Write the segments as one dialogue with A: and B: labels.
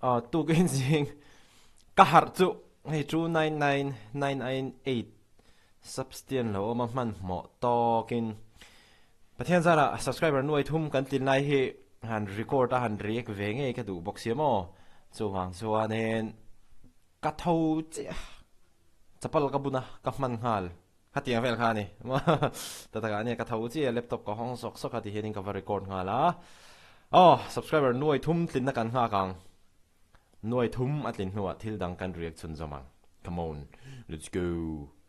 A: Aw tukin zing ka harh chu hei 299998 substian lo awm a hmanhmawh tawkin Pathian zarah subscriber nuai thum kan tlin lai hi han record a han react ve ngei ka duh bawk sia maw chuvang chuanin ka tho chiah chapal ka bun a ka hman nghal Khatiang vel kha a ni. Ta takah ania ka tho chiah laptop ka hawng sawk sawk a ti hianin ka va record nghal a. Aw, subscriber nuai thum tlinna kan nghak ang. Nuai thum a tlin hnuah thil dang kan react chhun zawm ang. Come on, let's go,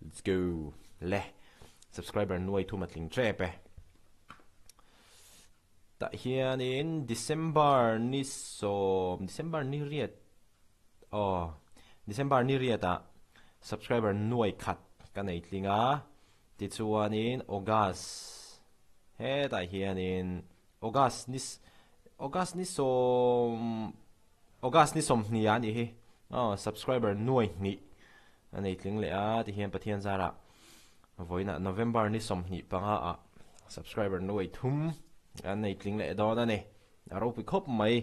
A: let's go. Le, subscriber nuai thum a tling tep e. Tah hianin December ni sawm, December ni riat Aw, December ni riatah subscriber nuai khat ka nei tling a, tichuanin August hetah hianin August ni August ni sawm August ni sawmhnih ah nih hi aw subscriber nuai hnih a nei tling leh a tihian Pathian zarah vawiinah November ni 25 ah subscriber nuai thum an nei tling leh dawn a ni. A ropui khawp mai.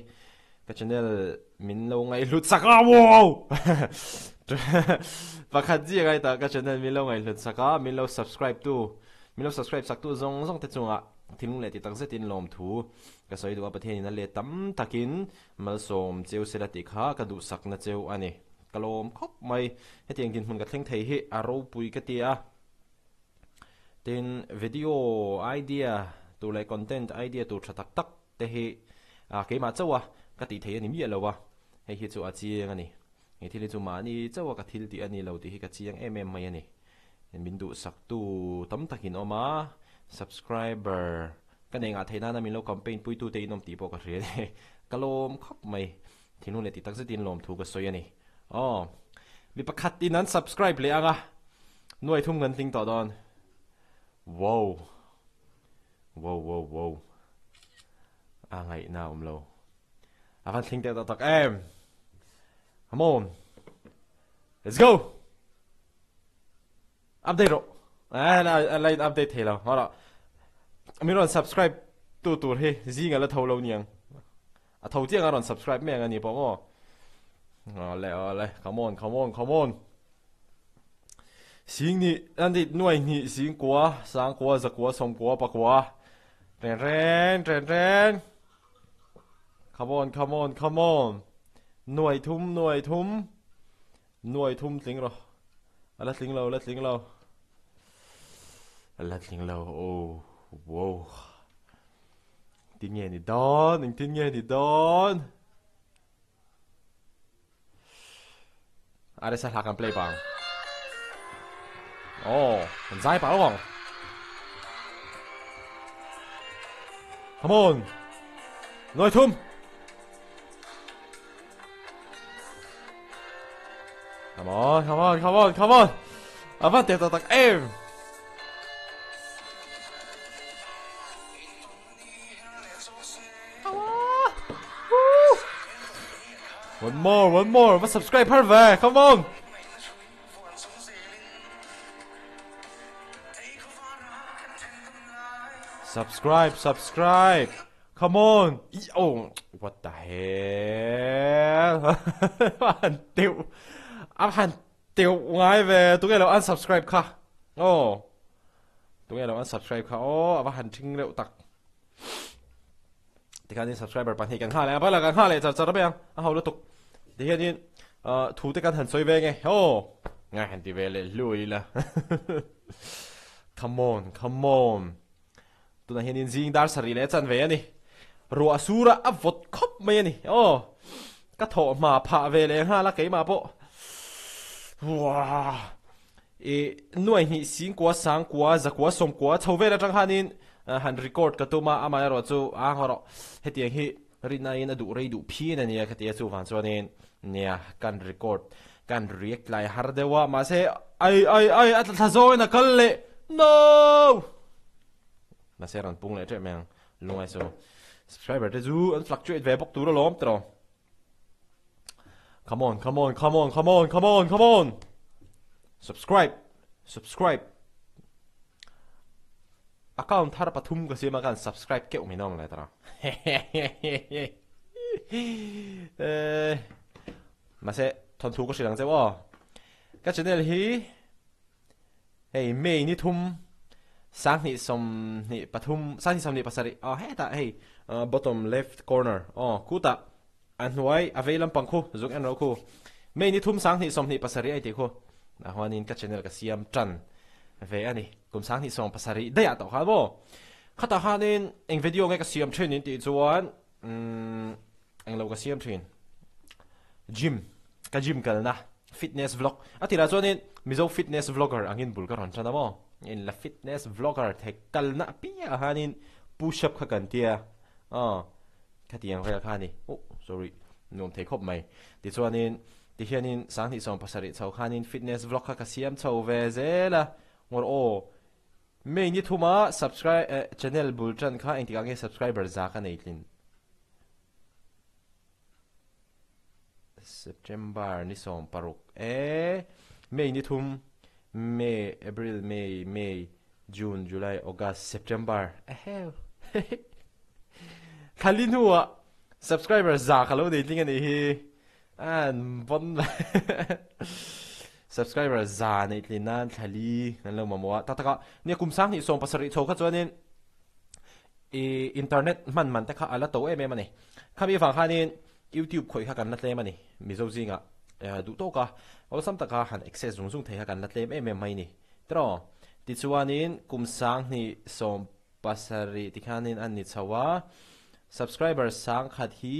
A: Ka channel min lo ngaihhlut sak a wow! Pakhat zia ngai ta ka channel min lo ngaihhlut sak a, min lo subscribe tu, min lo subscribe sak tu zawng zawng te chungah thinlung leh ti tak zetin lawmthu ka sawi duh a, Pathianin a let tam takin malsawm cheu sela tih kha ka duhsakna cheu a ni. Ka lawm khawp mai. Hetiang dinhmun ka thleng thei hi a ropui ka ti a. Tin, video idea tur leh content idea tur tha tak tak te hi keimah chauh a ka tih theih a ni miah lo a, hei hi chu a chiang a ni. He thil hi chu mahni chauh a ka thil tih a ni lo tih hi ka chiang em em mai a ni. Min duhsaktu tam takin awm a, subscriber ka nei ngah theih nana min lo campaign puitu te in awm tih pawh ka hria a ni. Ka lawm khawp mai. Thinlung leh ti tak zetin lawmthu ka sawi a ni. Aw. Mi pakhat in an subscribe leh ang a. Nuai thum kan tling tawh dawn. Wow. Wow wow wow. A ngaihna awm lo. A van thleng teh tawh tak em. Come on. Let's go. Update rawh. Eh la la in update thei lo. Hawrah. Mi rawn subscribe tu tur hi zing a la tho lo niang. A tho chiang a rawn subscribe mai ang a ni pawh maw. Awle awle come on come on come on. Sing ni an ti nuai hnih sing kua sang kua zakua sawmkua pakua. Ren ren ren ren. Come on come on come on. Nuai thum nuai thum. Nuai thum tling rawh. A la tling lo, a la tling lo. A la tling lo, oh, wow. Tin nge ni dawn, engtin nge ni dawn. Aresa hla kan play bang. Oh, kan zai pah lo ang. Come on. Nuai thum. Come on, come on, come on, come on. A van teh tak tak em. One more, one more. Va subscribe har ve. Come on. Subscribe, subscribe. Come on! Oh, what the hell? Han teuh. A han teuh ngai ve. Tunge lo unsubscribe kha. Oh. Tunge lo unsubscribe kha. Oh, ava han thing reuh tak. Tikhanin subscriber pahnih kan nghah leh a, bala kan nghah leh char char mai ang. A ho lutuk. Tihianin thu te kan han sawi ve nge. Oh. Ngai han ti ve leh hlui ila. Come on, come on. Tunah hianin zing dar sarih leh a chan ve a ni. Ruah sur a a vawt khawp mai a ni. Aw, ka thawh hma phah ve leh nghal a keimah pawh. Uaa, i nuai hnih singkua, sangkua, zakua, sawmkua chho vel atang khanin han record ka tum a, amaherawh chu a haw rawh. Hetiang hi rinaiin a duh rei duh phian a nia ka ti a, chuvang chuanin nia kan record kan react lai har deuh a, mahse ai ai ai a tla thla zawngin a kal leh no! Mahse rawn pung leh teuh mai ang lungai chu subscriber te chu an fluctuate ve bawk tur alawm tiraw. Come on come on come on come on come on come on subscribe subscribe account thar pathum ka siam a kan subscribe keuh mai nawm lai tiraw. Mahse thawnthu ka hrilh ang cheu aw. Ka channel hi hei May ni thum 2023 27 aw hetah hei bottom left corner aw khutah a hnuai a vei lampang khu zuk en rawh khu May ni thum 2027 a intih khu ah huanin ka channel ka siam tan ve a ni kum 2017 daih ah tawh khan maw khatah khanin eng video nge ka siam thin intih chuan Umm englo ka siam thin. Gym ka gym kalna fitness vlog a tirah chuanin Mizo fitness vlogger angin bul ka rawn tan a maw in la fitness vlogger thei kalna apiangah khanin push up kha kan tia aw khatiang vel kha a ni oh sorry nuam thei khawp mai tichuanin tihianin 2017 chho khanin fitness vlog kha ka siam chho ve zel a ngawr aw May ni thuma subscribe eh channel bul tan kha engtikah nge subscriber za ka nei tlin? September ni 16 eh May ni thum May April May May June July August September eheu Thlali hnuah subscriber za ka lo nei tling anih hi. An bon Subscriber za neih tlin nan thlali an lo mamawh a. Tak taka nia kum 2017 chho kha chuanin i internet hman man te kha a la to em em a ni. Khami avang khanin YouTube khawih kha kan la tlem a ni. Mizo zingah duh tawk a awlsam taka han access zung zung thei kha kan la tlem em em mai ni. Tiraw? Tichuanin kum 2017 tikhanin an ni chho a. Subscriber 1000 hi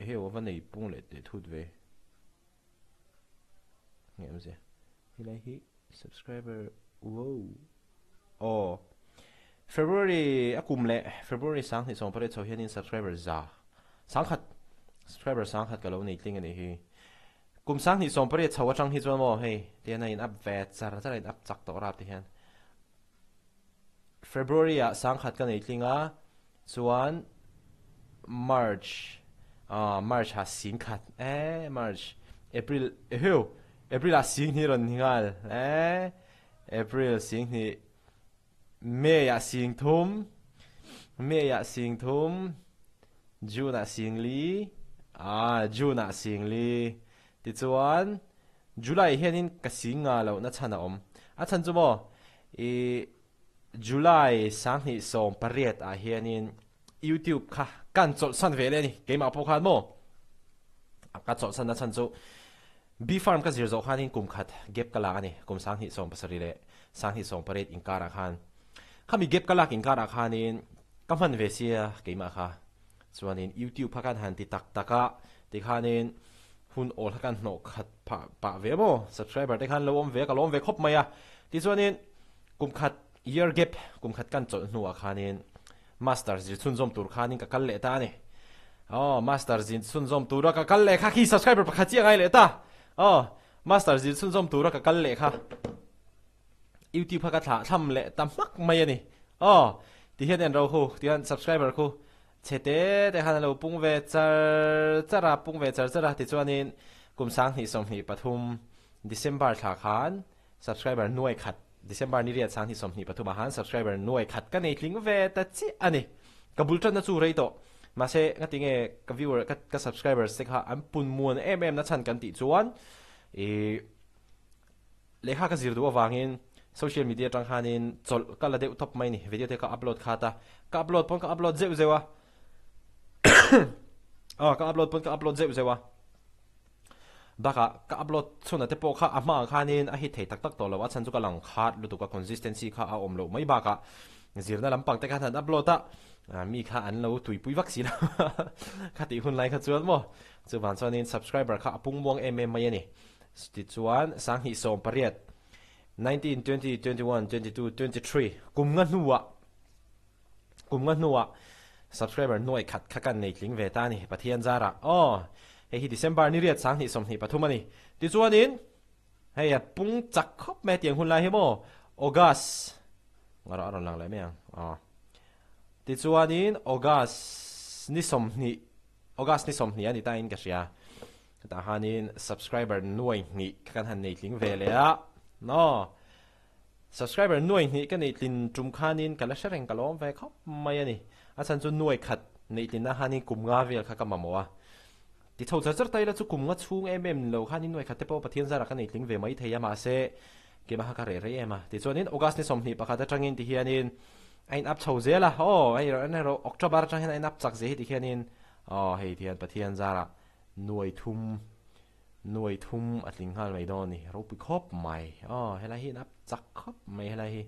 A: Heu a va nei pung leh teh thut ve. Nge awm zia. Helai hi subscriber wow. Aw. February a kum leh February 2018 chho hianin subscriber za. 1000 subscriber 1000 ka lo nei tling anih hi. Kum 2018 chho atang hi chuan maw hei tian a in up ve char char a in up chak tawh rap ti hian. February ah 1000 ka nei tling a, chuan March ah March ah 10,000 eh March April eheu April ah 20,000 rawn ni nghal eh April 20,000 May ah 30,000 May ah 30,000 June ah 4,000 ah June ah 4,000 tichuan July hianin ka sing nga loh na chhan a awm. A chhan chu maw i July 2018 ah hianin YouTube kha kan chawlhsan ve leh a ni. Keimah pawh khan maw ka chawlhsan na chhan chu B Farm ka zir zawh khanin kum khat gap ka lak a ni. Kum 2017 leh 2018 inkarah khan. Khami gap ka lak inkarah khanin ka hman ve sia keimah kha. Chuanin YouTube kha kan han ti tak tak a, tikhanin hun awl kha kan hnawh khat phah pah ve maw? Subscriber te khan lo awm ve a, ka lawm ve khawp mai a. Tichuanin kum khat year gap kum khat kan chawlh hnuah khanin Master zir chhunzawm tur khanin ka kal leh ta a ni. Aw, Master zir chhunzawm tura ka kal leh kha khi subscriber pakhat chiah ngai leh ta. Aw, Master zir chhunzawm tura ka kal leh kha. YouTube kha ka thlah thlam leh ta hmak mai a ni. Aw, ti hian en ro khu, ti hian subscriber khu chhe te te khan a lo pung ve char char a, pung ve char char a, tichuanin kum 2023 December thla khan subscriber nuai khat, December ni riat 2023 ah khan subscriber nuai khat ka nei tling ve ta chiah a ni. Ka bul tanna chu rei tawh, mahse ngatinge ka viewer ka subscribers te kha an pun muan em em na chhan kan tih chuan ih Lehkha ka zir duh avangin social media atang khanin chawlh ka la deuh tawp mai ni. Video te ka upload khat a, ka upload pawn ka upload zeuh zeuh a, aw ka upload pawn ka upload zeuh zeuh a, bakah ka upload chhunah te pawh kha a hmaah khanin a hit thei tak tak tawh lo, a chhan chu ka lang khat lutuk a, consistency kha a awm loh mai bakah zirna lampang te khan han upload a, mi kha an lo tuipui vak si lo kha tih hun lai kha chuan maw, chuvang chuanin subscriber kha a pung muang em em mai a ni. Chutichuan, 2018, 19, 20, 21, 22, 23, kum nga hnuah, kum nga hnuah subscriber nuai khat kha kan nei tling ve ta a ni, Pathian zarah. Aw, hei hi December ni riat 2023 a ni. Tichuanin, hei a pung chak khawp mai a tiang hun lai hi maw, August, ngarawh a rawn lang leh mai ang, aw. Tichuanin, August ni 20, August ni 20 a ni ta in ka hria. Hetah khanin subscriber nuai hnih kha kan han nei tling ve leh a, no. Subscriber nuai hnih ka nei tlin tum khanin ka la hre reng ka lawm ve khawp mai a ni. A chhan chu nuai khat. Neih tlinna khanin kum nga vel kha ka mamawh a. Ti chho char char ta ila chu kum nga chhung em em lo khanin nuai khat te pawh Pathian zarah ka nei tling ve mai thei a mahse keimah kha ka reh rei em a. Tichuanin August ni 21 atangin ti hianin a in up chho zel a, aw hei erawh October atang hian a in up chak zel hi ti hianin aw hei ti hian Pathian zarah nuai thum nuai thum a tling nghal mai dawn a ni ropui khawp mai aw helai hi in up chak khawp mai helai hi.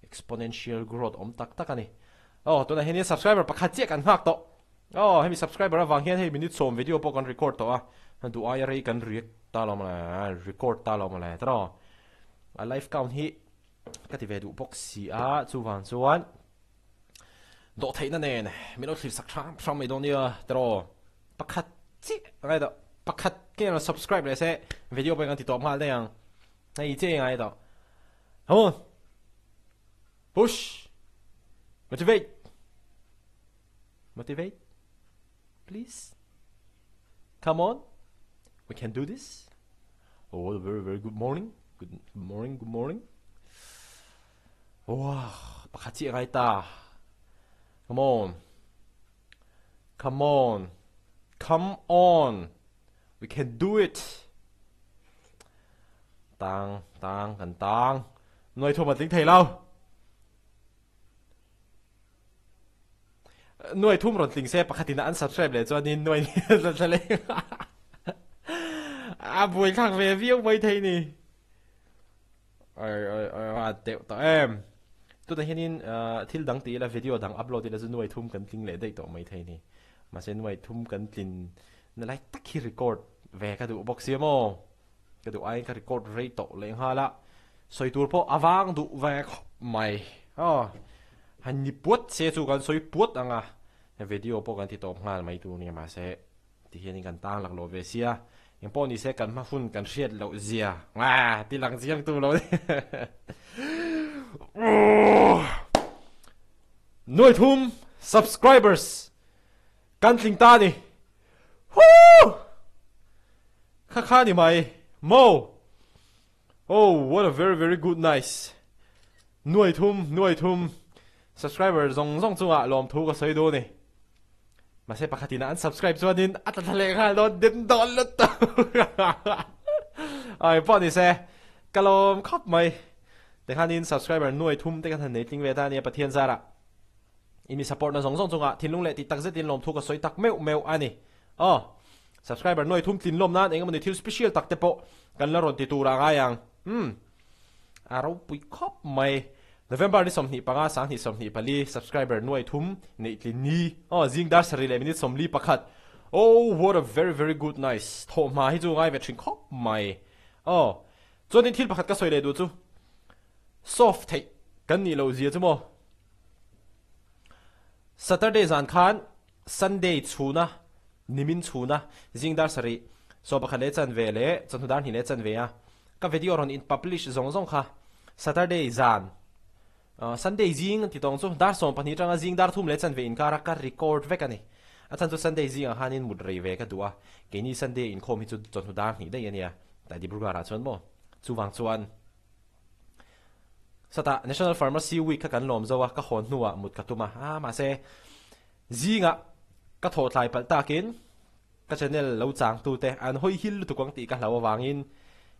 A: Exponential growth awm tak tak a ni. Aw, tunah hianin subscriber pakhat chiah kan nghak tawh. Aw, hemi subscriber avang hian hei minute sawm video pawh kan record tawh a, duh aia rei kan react ta lo mawle, record ta lo mawle tawh. A live count hi ka ti ve duh bawk si a, chuvang chuan dawhtheihna nen min lo thlir sak hram hram mai dawn nia tawh. Pakhat chiah a ngai tawh, pakhat keng lo subscribe leh se video pawh kan ti tawp nghal daih ang. Hei chiah i ngai tawh. Come on. Push. Motivate. Motivate. Please. Come on. We can do this. Oh, what a very, very good morning. Good, good morning, good morning. Wow, pakhat chiah ngai ta. Come on. Come on. Come on. We can do it. Tang, tang, kan tang. Nuai thum a tling thei lo. Nuai thum rawn tling se pakhatin a unsubscribe leh chuanin nuai ni a buai thlak ve viau mai thei ni. Ai ai ai a deuh tawh em. Tunah hianin thil dang ti ila video dang upload ila chu nuai thum kan tling leh daih tawh mai thei ni. Mahse nuai thum kan tlin na lai tak hi record ve ka duh bawk sia maw. Ka duh aiin ka record rei tawh leh nghal a. Sawi tur pawh a vang duh ve khawp mai. Aw han ni puat se chu kan sawi puat ang a. Video pawh kan ti tawp nghal mai tur nia mahse. Ti hianin kan tang laklawh ve sia, eng pawh ni se kan hma hun kan hriat loh zia aah ti lang chiang tu lo ni. Nuai thum subscribers kan tling ta ni. Hoo! Kha kha ni mai maw. Oh what a very very good nice. Nuai thum nuai thum subscriber zawng zawng chungah lawmthu ka sawi dawn ni. Mahse pakhatin a unsubscribe chuanin a tla thla leh nghal dawn den dawn lutuk. Ai pawh ni se ka lawm khawp mai. Tikhanin subscriber nuai thum te kan han nei tling ve ta ania Pathian zarah. I mi support na zawng zawng chungah thinlung leh tih tak zetin lawmthu ka sawi tak meuh meuh a ni. Aw subscriber nuai thum tlin lawm nan engemawni thil special tak te pawh kan la rawn ti tur a ngai ang. Umm. A ropui khawp mai. November ni 25 2024 subscriber nuai thum neih tlin ni. Aw zing dar sarih leh minute 41. Oh what a very very good nice. Thawh hma hi chu ngai ve thin khawp mai. Aw chuanin thil pakhat ka sawi leh duh chu soft theih kan nih loh zia chu maw. Saturday zan khan Sunday chhuna Nimin chhuna zing dar sarih, 11 leh chanve leh chawhnu dar hnih leh chanve a ka video rawn in publish zawng zawng kha Saturday zan Sunday zing an ti tawng chu dar 12 atanga zing dar thum leh chanve inkara ka record vek a ni. A chhan chu Sunday zingah khanin mut rei ve ka duh a, keini Sunday inkhawm hi chu chawhnu dar hnih daih a nia, tlai Dibrugarh ah chuan maw. Chuvang chuan Satah National Pharmacy Week kha kan lawm zo a, ka hawn hnuah mut ka tum a, aa mahse Zingah ka thawh tlai palh takin ka channel lo changtute an hawi hil lutuk ang tih ka hlau avangin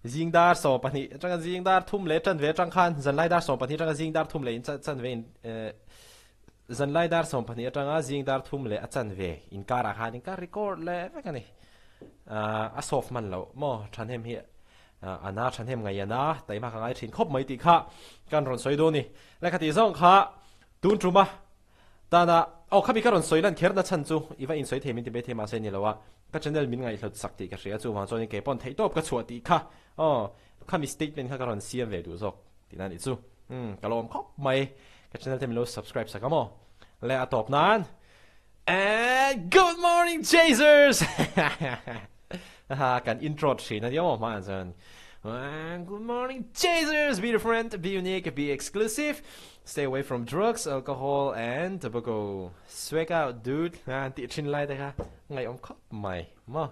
A: zing dar 12 atanga zing dar thum leh tan ve atang khan zanlai dar 12 atanga zing dar thum leh in chan ve in zanlai dar 12 atanga zing dar thum leh a chan ve inkarah khan in ka record leh vek a ni. A soft hman loh maw thahnem hi a na thahnem ngaih a na taima ka ngai thin khawp mai tih kha kan rawn sawi dawn a ni. Lehkha tih zawng kha tun tuma Tana, Aw khami ka rawn sawi lan kher na chhan chu i va insawi thei min ti mai thei mahse ni lo a, ka channel min ngaihhlut sak tih ka hria chuvang chuanin kei pawn theihtawp ka chhuah tih kha aw khami statement kha ka rawn siam ve duh zawk tihna a nih chu. Umm ka lawm khawp mai ka channel te min lo subscribe sak a maw le a tawp nan And good morning chasers! Haha kan intro thin a nia maw hmaah chuan Good morning chasers! Be different, be unique, be exclusive Stay away from drugs, alcohol and tobacco Swag out dude! Tih thin lai te kha ngaihawm khawp mai maw.